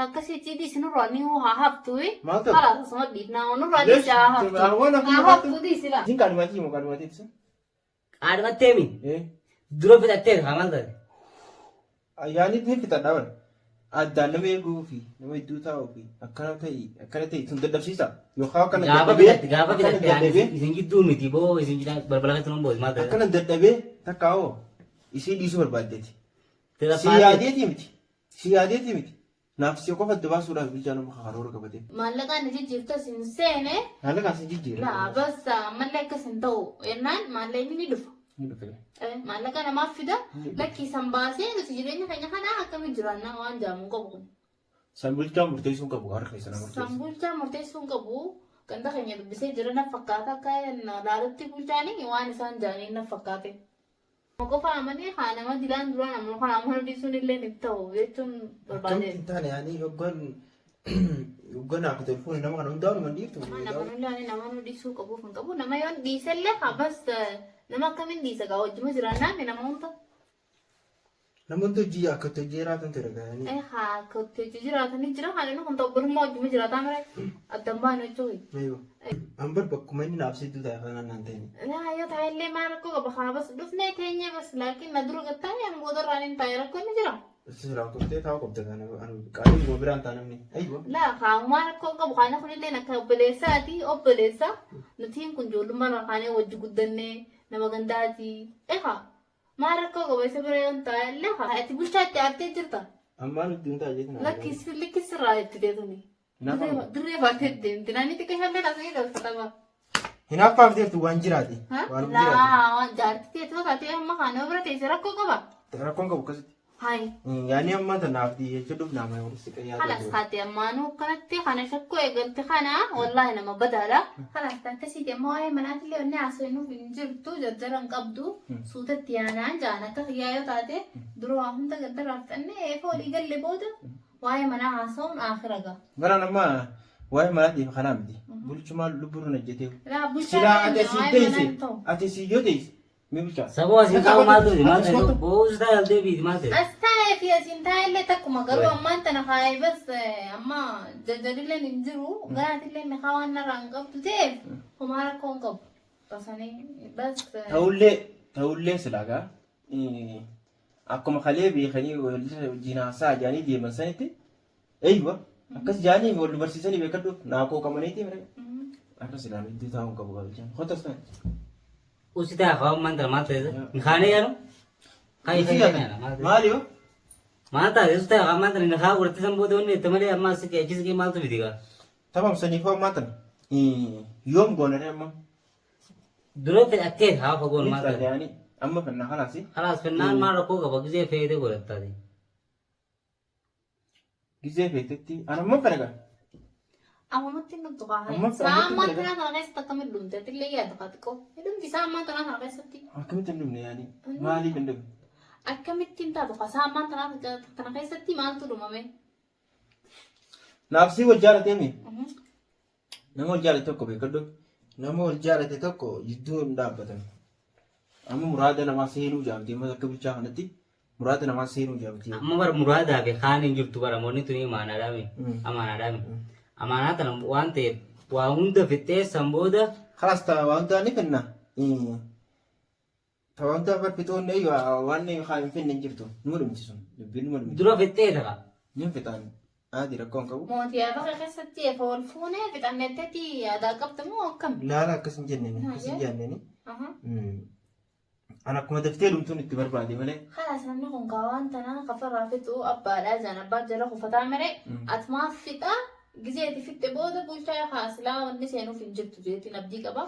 Akkasii dhiisi nurraa ni haa haftu. Maal ta'u? Kalaas asuma dhiifnaa nurraa dhiisi haa haftu. Waan Haa akkuma haftu dhiisi laa. Isin qaadhimaatii moo qaadhimaatii ibsa? Qaadhimatteemi. Eh. Dura fixattee haa maal taate? Ayyaanni ni fixadha bara. Addaan nama eeguu fi nama iddoo taa'uu fi akkana ta'e akkana ta'e sun dadhabsiisa. Yookaan akkana Gaafa dadhabee fixatte gaafa akkana fixatte ani dadhabee isin jidduu miti boo isin jidhaa balbala keessatti nan boosi maal taate? akkana dadhabee takka hoo isii dhiisuu barbaaddeeti. Si Tirafaatee. yaadeetii miti. Si yaadeetii miti. Naaf si qofa adda baasuudhaaf bilchaa nama karoora qabatee. Maallaqaan ni jijjiirtas hin seene. Maallaqaan si jijjiira. Laa bas ammallee akkas hin ta'u jennaan maallaqni ni dhufa. Ni dhufe. Maallaqa namaaf fida lakkii san baasee nuti jireenya keenya kana akkamitti jiraannaa waan jaamu hin qabu kun. San bulchaa murteessuu hin qabu harka keessa nama San murteessu. bulchaa murteessuu hin qabu. Ganda keenya dubbisee jira na fakkaata akka laalutti bulchaanii waan isaan jaaniin na fakkaate. Qofa amanee haa nama dilaan duraan amanu kana amanuu dhiisuun illee hin ta'u jechuun Akkamitti barbaade. hin taane yaani yoggan yoggan akka telefoonii nama kana hundaa'u nama dhiiftu. Nama illee nama nu dhiisuu qabuuf hin qabu. Nama yoon dhiisellee haa bas nama akkamiin dhiisa gaa wajjuma jiraannaa mi nama hunda. Nama hundi hojii akka itti hojii jiraatan ture gaanii. Haa akka itti hojii jiraatanii jira haa inni kun obbolummaa wajjuma jiraataa mire addan baanu jechuun. Eeyyoo. An bar bakkuma inni naaf sidduu ta'e kanaan naan ta'e. Laa yoo ta'e illee maal rakkoo qaba haa bas dhufnee teenyee bas laakiin na dura gattaa'e an boodarraan hin taa'e rakkoo inni jira. Silaa kuftee taa'u qabda kana qaalii guma biraan ta'a namni. Eeyyoo. Laa kaamumaa rakkoo hin qabu kaana kunillee akka obboleessaati obboleessa nutiin kun ijoollummaa irraa kaanee wajji guddannee nama gandaati. Ehaa maal rakkoo qaba isa bira yoon taa'e illee haa ati bulchaa itti aartee jirta. Ammaan itti hin ta'a jechuudha. Lakkis likkis irraa itti deetuni. Hinaaffaa Dirree baatee deemti. Naanni xiqqaa shallee taasisanii galfatama. Hinaaffaaf deemtu waan jiraati. Waan jiraati. Laa waan jaartii teessoo taatee amma kaana bira teesse rakkoo qaba. Rakkoon qabu akkasitti. Hayi. Yaani amma tanaaf jechuudhuuf nama walitti qayyaa. Halas taate ammaanuu kanatti kana shakkoo eegalte kana wallaahi nama badaadha. Halas taate amma waa'ee manaatillee wanni haasofnuuf hin jirtu jarjara hin qabdu suutatti yaanaan jaan akka kiyyaa yoo taate dura waa hunda gandarraa fixannee eefa walii galle booda waa'ee manaa haasa'uun aakhira ga'a. Baraan amma waa'ee manaatiif kanaa miti. Bulchumaa lubbuun hojjetee. Laa bulchaa Silaa ati keenya asii waa'ee manaa teesse hin ta'u. ati asii yoo teesse mi bulchaa. Saboo asiin taa'u maal ta'e maal Atis ta'e kottu. boo'us taa'e aldee biiti maal ta'e. As taa'ee fi asiin taa'ee illee takkuma garuu ammaan tana kaa'ee bas amma jarjarilleen hin jiru garaatillee mikaa waan narraa hin qabdu ta'eef homaa rakkoo hin qabu. Basanii bas. Ta'ullee ta'ullee silaa gaa akkuma kalee beekanii wajjin haasaa jaanii deeman sanitti eeywa akkas jaanii wal barsiisanii beekadhu naa qooqamaniiti mire. Har'a silaa iddoo taa'uun qabu qabachaa. Kottas ta'e. Usi taa'e haa ammaan tana maal ta'e ni kaanee yaanu. Kaayee kaayee maal ta'e. Maali yoo? Maal taate usi taa'e ammaan tana ni kaa godhatte san booda wanni itti malee amma asii achi siqee maaltu fide gaa. Tamam saniifuu ammaa tana yoom goonaree amma? Dura fedhattee haa fagoon maal ta'e. Yaani amma fannaa kalaasi. Kalaas fennaan maal rakkoo qaba gizee feete godhattaati. Gizee feetetti ana ammoo fedha gaa. Ammamatti hin dhumtu kaa. Amma- Saa ammatti ammaan fedha. tanaa kana keessatti akkamitti dhumte atillee yaaddu kaa xiqqoo. Dhumti saa ammaan tanaa kana keessatti. Akkamitti hin dhumne yaani maaliif hin dhumne? Akkamitti hin taatu kaa saa ammaan tanaa kana keessatti maaltu dhumame? Naaf si wal jaalatee mi? Nama wal jaalate tokko beekadhu. Nama wal jaalate tokko jidduu hin dhaabbatan. Amma muraada namaa seenuu jaamti. Amma akka bulchaa kanatti muraada namaa seenuu jaamti. Amma bara muraadaa fi kaan hin jirtu bara moonni tuni amaanaadhaami. Amaanaadhaami. Amaanaa tana waan ta'eef waa hunda fixxee san booda Kalaas ta'a waan ta'an ni finna. Ta waan ta'an bar fixoon waan hin finne hin jirtu. Numa dhumti sun. Dubbiin numa dhumti. Dura fixxee ta'a. Ni fixaan. Aadi rakkoo hin qabu. Mootii yaada keessatti efa wal fuunee fixanneetteeti yaadaa qabda moo akkam? Laala akkas hin jenneen akkas hin jenneen. An akkuma daftee dhumtuun itti barbaade malee. Kalaas namni kun kaa waan tanaa kafarraa fixu abbaadhaa jaan abbaa jala kufataa mere atumaaf fixa gizeeti fixxe booda bulchaa kaasilaa wanni seenuuf hin jirtu jeetiin abdii qaba.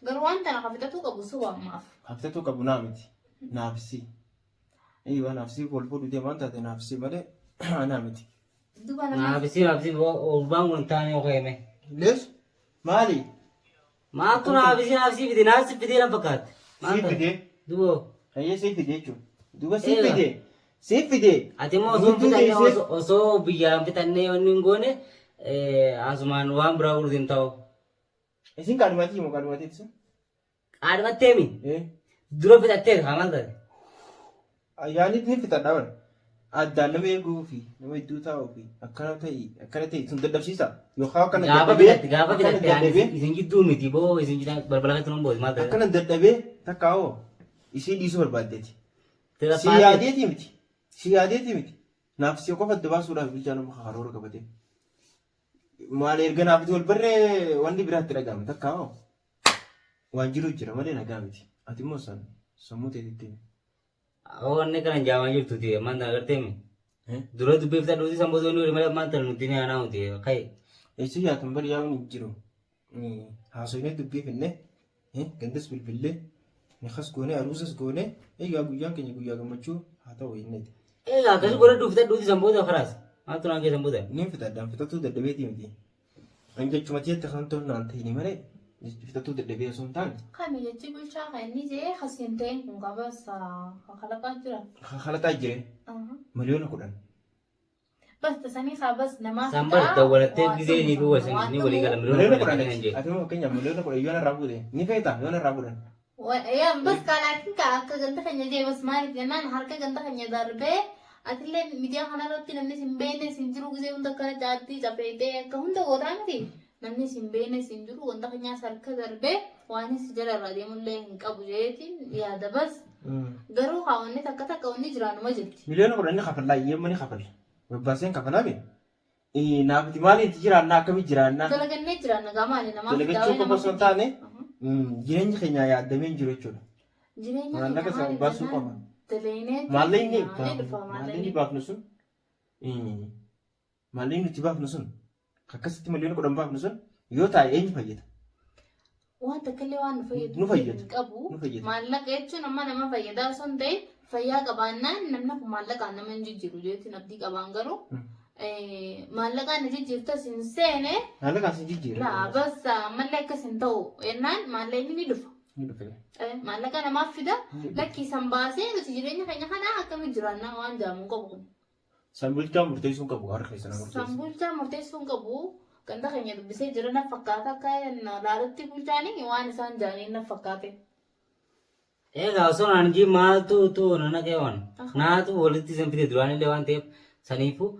Garuu waan tana ka fixatuu qabu suba ammaaf. Haftatuu qabu naa miti. Naafsi. Eeywa naafsi wal fuudhu deemaan taate naafsi malee anaa miti. Duba namni Naafisi naafisi gurbaan kun taane okeeme. Lees maali? Maaltu naafisi naafisi fide naafsi fidee na fakkaate. Maal Sii ta'e? fidee. Duboo. Hayyee sii fidee jechuudha. Duba sii Eega. fidee. Sii fidee. Ati immoo osoo hin Guutuu fixannee teessee. osoo biyyaan fixannee wanni hin goone asumaan waan biraa godhuutiin hin ta'u. Isin kaadhimaatii moo kaadhimaatii ibsa? Qaadhimatteemi Eh. dura fixattee haa maal taate? Ayyaanni ni fixadha bara. Addaan nama eeguu fi nama hedduu taa'uu fi akkana ta'i akkana ta'i sun dadhabsiisa. Yookaan akkana Gaafa dadhabee filatte gaafa akkana filatte ani dadhabee isin jidduu miti boo isin jidhaa balbala keessatti nan booti maal ta'e. akkana dadhabee takka hoo isii dhiisuu barbaaddeeti. Si Tirappaa yaadeetii miti. Si yaadeetii miti. Naaf si qofa adda baasuudhaaf bilchaa nama karoora qabatee. Maal erga naaf itti wal barree wanni biraatti dhaga'ame takka hoo waan jiru jira malee nagaa miti. Ati immoo san sammuu teetitti himi. Wanni kana jaamaa jirtuti ammaan tana agartee mi? Dura dubbii fixadhuuti san booda wanni malee ammaan tana nuti ni aanaa nuti kai. Eessa yaatan bari yaa'uun hin jiru. Haasofnee dubbii finne gandas bilbillee nikas goonee aruusas goonee egaa guyyaan keenya guyyaa gammachuu haa ta'u jenneeti. Egaa akkas godhadhuu fixadhuuti san booda karaas. Maaltu naan keessan booda? Niin fixadhaan fixatuu dadhabeetii miti. An jechuma tiyyatti kan tolu naan ta'ini malee fixatuu dadhabee osoo hin taane. Kami jechi bulchaa kan inni jee kasiin ta'een kun qabas kalaqaa jira. Kalaqaa jire 10,000,000. Bas tasanii haa bas namaa San bar dawwalattee gisee ni fi wasan ni walii gala Miliyoona miliyoona kudhan kudhan kan jee. ati immoo fakkeenyaaf 10,000,000 yoo narraa fuute ni feeta yoo narraa fuudhan. Yaa bas kalaakin ka akka ganda keenya jee bas maaliif jennaan harka ganda keenya darbee atillee miidiyaa kanarratti namni sin beekne sin jiru gisee hunda akkana caattii cafeetee akka hunda gootaa miti namni sin beekne sin jiru wanta keenyaas harka darbee waan si jala irraa deemullee hin qabu jeetiin yaada bas garuu haawwanni takka takka wanni jiraanuma jirti. 10,000,000 ni kafallaa hiyyeemma ni kafalla. Babbaaseen kafalame. Naaf itti maaliin itti jiraannaa akkamitti jiraannaa? Dalagannee jiraanna gaa maali namaaf Dalagachuu qofa osoo hin taane jireenyi keenya yaaddamee hin jiru jechuudha. Jireenya Maallaqa keenya sana maaliif baasuu jennaan qaba. dalagnee Maallaqni ni dhufa maallaqni maallaqni. baafnu sun maallaqni nuti baafnu sun akkasitti 10,000,000 baafnu sun yoo taa'e eenyu fayyada? Waan takka illee waan nu fayyadu Nu fayyadu. hin qabu. Nu fayyadu. Maallaqa jechuun amma nama fayyadaa osoo hin ta'in fayyaa qabaannaan namni kun maallaqaan nama hin jijjiiru jechuun abdii qabaan garuu maallaqaan na jijjiirtas hin seene Maallaqaan sin jijjiira. laa bas ammallee akkas hin ta'u jennaan maallaqni ni dhufa. Ni dhufe. Maallaqa namaaf fida lakkii san baasee nuti jireenya keenya kana akkamitti jiraannaa waan jedhamu hin qabu kun. San bulchaa murteessuu hin qabu harka keessa nama murteessa. San bulchaa murteessuu hin qabu. Ganda keenya dubbisee jira na fakkaata akka laalutti bulchaanii waan isaan jaaniin na fakkaate. Egaa osoo naan jii maaltu tu nana qeewan naatu walitti isin fide duraan illee waan ta'eef saniifuu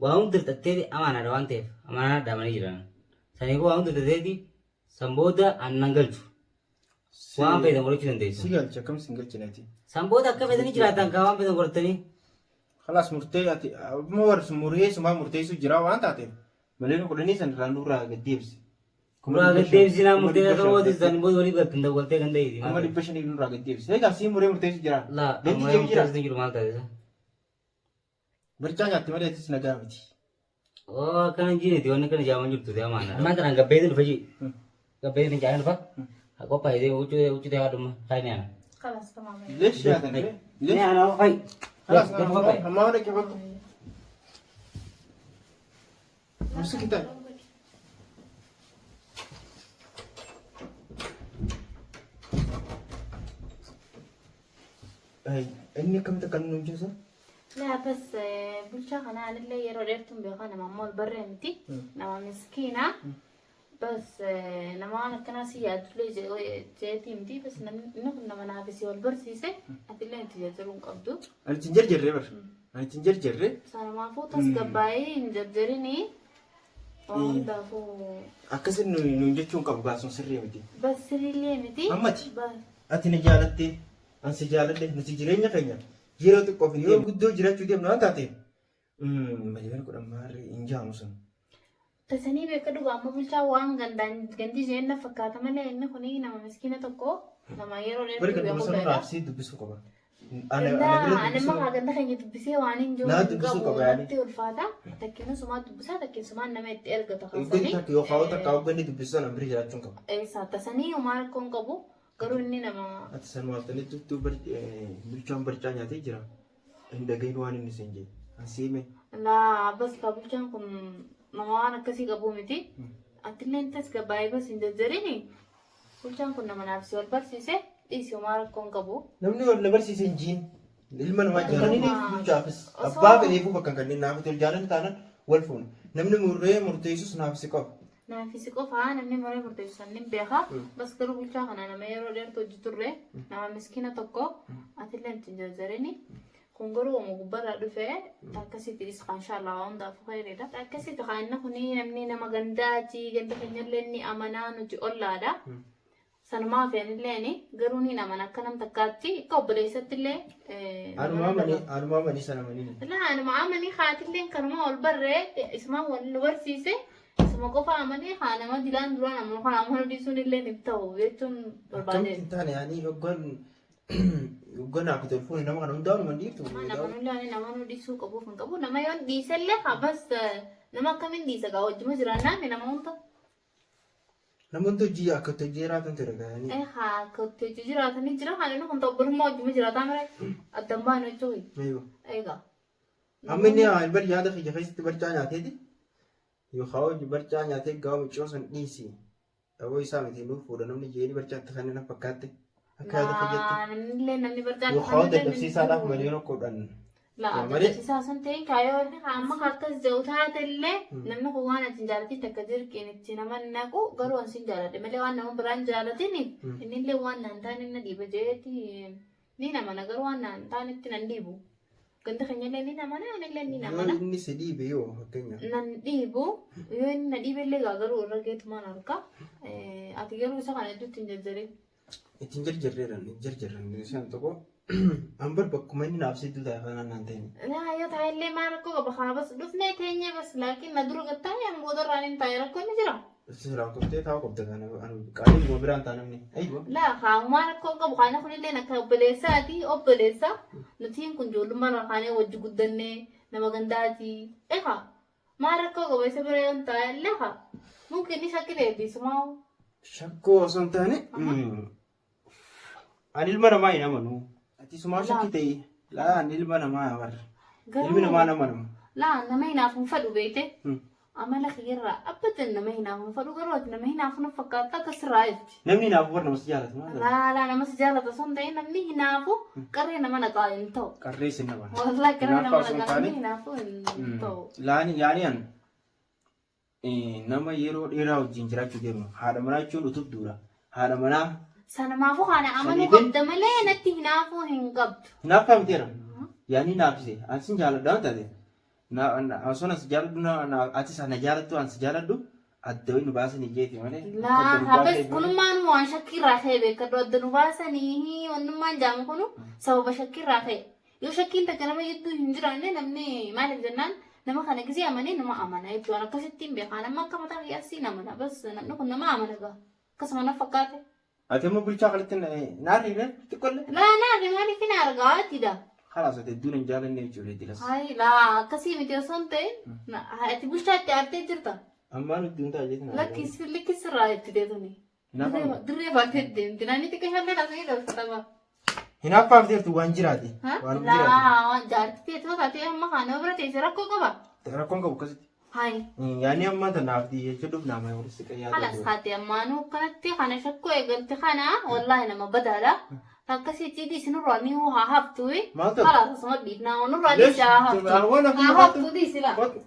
waa hundi dirxattee amaanaadha waan ta'eef amaanaadha dhaamanii jiran. Saniifuu waa hundi dirxatteeti san booda annan galchu. Waan feetan godhachuu dandeessu. Si galcha akkam sin galchineeti. San booda akka feetanii jiraatan kaa waan feetan godhatanii. Kalaas murtee ati amma warri muree sumaa murteessuu jira waan taateef 10,000,000 san irraa nurraa gad deebisi. Nurraa gad deebisi naa murtee akka goote san booda walii galtan dawwaltee kan ta'eeti. 500,000 nurraa gad deebisi. Egaa sii muree murteessuu jira. Laa Ganti muree jiru jira. murteessuu jiru maal taate isa? Barcaa nyaatte malee atis nagaa miti. Oo akkana hin jireeti wanni kana jaaman jirtu ta'e amaana. Ammaan tanaan gabbeetiin dhufa jii. Gabbeetiin hin jaalan dhufa. Qophaa'ee huccuu huccuu ta'e haadhuma kaayni ana. Kalas tamaam. Leesh yaatan Ni leesh. ana qophaa'e. Kalaas Lafa qophaa'e. ammaa mana kee bakka. Musi kita. Inni akkamitti akka inni hojjetu? Laa bas bulchaa kana anillee yeroo dheertuun beekaa nama ammoo barree miti. Nama miskiina. Bas nama waan akkanaa si yaadullee jeetii miti. Bas namni kun nama naaf si wal barsiise atillee itti jarjaruu hin qabdu. Ani ittiin jarjarree bar. Ani ittiin jarjarree. Sanumaafuu tasgabbaa'ee hin jarjarinii. Waan hundaafuu Akkasin nuun jechuun qabu gaasuun sirrii miti. bas sirriillee miti. Ammati. Bas. Ati na jaalattee, an si jaaladhe, nuti jireenya keenya yeroo xiqqoof yeroo guddoo jiraachuu deemnu waan taateef 10,000,000 maarree hin jaamu sun. Tasanii beeka dhugaa amma bulchaa waan gandaan gandi isheen na fakkaata malee inni kun nama miskiina tokko nama yeroo Bari dheertuu ganduma beeku sana beeka. raabsee dubbisuu qaba. Ana Ganda ana bira ani amma dubbisuu haa ganda keenya dubbisee waan hin jiru Naa hin dubbisuu qabu qaba yaani. natti ulfaata. Takkiin sumaa dubbisaa takkiin sumaan nama itti ergata Hogganni kaasanii. takka yookaan hoo takka hogganni dubbisuu sana bira jiraachuu hin qabu. Eessa tasanii homaa rakkoo hin qabu garuu inni nama Ati san waaltanii tuttuu bulchaan barcaa nyaatee jira. Hin dhagahin waan inni siin jedhe. An siime. Laa bas ka bulchaan kun nama waan akkasii qabu miti. Atilleen tasgabbaa'ee bas hin jarjarini. Bulchaan kun nama naaf si wal barsiise dhiisi homaa rakkoo hin qabu. Namni wal na barsiise hin jiin. Ilma namaa jaallataniif bulchaafis abbaa fedheefuu bakka hin kanneen naaf itti jaalan taanaan wal fuuna. Namni murree murteessus naaf si qaba. Naaf si qofa namni muree murteessu sannin beeka. Bas garuu bulchaa kana nama yeroo dheertuu hojii turre nama miskiina tokko atillee itti hin jarjarini. Kun garuu oma gubbarraa dhufe akkasitti dhisa inshallah waan hundaafuu khayriidha. Akkasitti kan inni kuni namni nama gandaati ganda keenyallee ni amanaa nuti ollaadha. Sanumaa fe'anillee garuu ni amana akka nam takkaatti akka obboleessatti illee. Anumaa manii sana manii. Laa anuma amanii haatillee kanuma ol barree isuma wal nu barsiise isuma qofa amanii haa nama dilaan duraan amanu kana amanuu dhiisuun illee ni ta'u jechuun Akkamitti barbaade. hin taane yaanii hoggan hoggan akka telefoonii nama kana hundaa numa dhiiftu. Namanullee ani namanuu dhiisuu qabuuf hin qabu. Nama yoon dhiisellee haa bas nama akkamiin dhiisa gaa wajjuma jiraannaa nama hunda. Namoonni hojii akka hojii jiraatan ture gaanii. Haa akka hojii jiraatanii jira kan inni kun obbolummaa wajjuma jiraataa mire addan baanu jechuudha. Eeyyuu. Egaa. Amma inni bar yaada kiyya keessatti barcaa nyaateeti. Yookaan hojii barcaa nyaatee gaafa mucoo san dhiisi. Dhaboo isaa miti nuuf fuudha namni jeeni barcaa itti kanneen fakkaatti. Akka yaada kiyyatti. Namni namni barcaa Yookaan dadhabsiisaadhaaf 1,010,000. Laa Malee. dadhabsiisaa sun ta'in kaayyoo inni amma akkas jedhu taatellee namni kun waan ati hin jaalatin takka dirqiin itti nama naqu garuu an sin jaaladhe malee waan nama biraan jaalatin innillee waan naan taane na dhiiba jeeti ni namana garuu waan naan taanetti nan dhiibu. Ganda keenyallee ni namana anillee ni Yoo namana. inni si dhiibe yoo fakkeenyaaf. Nan dhiibu yoo inni na dhiibellee gaa garuu irra geetumaan harka ati garuu isa kana hedduutti hin jajjarin. Ittiin jarjarreeran jarjarran isaan tokko an bar bakkuma inni naaf sidduu ta'e kanaan naan ta'in. Laa yoo taa'ellee maal rakkoo qaba haa bas dhufnee teenyee bas laakiin na dura gattaa'e an boodarraan hin taa'e rakkoo ni jira. Silaa qoftee taa'u qabda kana qaalii dhuma biraan ta'a namni. Aywa. Laa haa maal rakkoo qabu kana kunillee akka obboleessaati obboleessa nutiin kun ijoollummaa irraa kaanee wajji guddannee nama gandaati. Egaa maal rakkoo qaba isa bira yoo taa'ellee haa mungkin ni shakkii eebbisumaa. Shakkoo osoo hin taane ani ilma namaa hin amanu. Ati sumaa shakki ta'e laa ani ilma namaa barra. Ilmi namaa nama nama. Laa nama hinaafu hin fadhu beekte. Amala kiyyarraa abbatan nama hinaafu hin fadhu garuu ati nama hinaafu na fakkaata akka sirraa ifti. Namni hinaafu bar nama si jaalatu maal ta'e? Laa laa nama si jaalata osoo hin ta'in namni hinaafu qarree nama naqaa hin ta'u. Qarree isin nama. Wallahi qarree Hinaaffaa nama osoo hin naqaa taane namni hinaafu hin ta'u. Laani yaani an nama yeroo dheeraa wajjin jiraachuu deemu haadha manaa jechuun utubduudha. Haadha manaa Sanumaafuu kana amanuu Saniifin- qabda malee natti hinaafuu hin qabdu. Hinaaffaa miteera. Yaani naafise an sin jaaladha waan taate. Osoo na si jaaladhu atis na jaalattu an si jaaladhu adda nu baasanii jeeti malee. Laa habas kunummaan waan shakkiirraa ka'e beekadhu adda nu baasanii wannummaan jaamu kunu sababa shakkiirraa ka'e. Yoo shakkiin takka nama jidduu hin jiraanne namni maaliif jennaan nama kana gisee amanee nama amana jechuudha. Akkasittiin beekaa nama akka mataa kiyyaasii amana bas namni kun nama amana gaa akkasuma na fakkaate. Ati immoo bulchaa kanatti naarri xiqqollee. Laa naarri maaliif hin argaa atidha. Kalaas ati hedduun hin jaalanne jechuudha dilas. Hayi laa akkasii miti osoo hin ta'in ati bulchaa itti aartee jirta. Ammaan nuti hin ta'a jechuudha. Lakkis likkisirraa itti deetuni. Hinaaffaa Dirree baatee deemti. Naanni xiqqaa shallee laasanii dhabfatama. Hinaaffaaf teertu waan jiraate. Waan jiraate. Laa waan jaartii teessoo taatee amma kana bira teessee rakkoo qaba. Rakkoon qabu akkasitti. Hayi. Yaani amma tanaaf jechuudhuuf nama walitti qayyaa. Halas haati ammaanuu kanatti kana shakkoo eegalte kana wallaahi nama badaadha. Akkasitti dhiisinurraa ni haa haftu. Maal ta'u? Halas asuma dhiifnaa nurraa dhiisaa haa haftu. Waan Haa haftu dhiisila.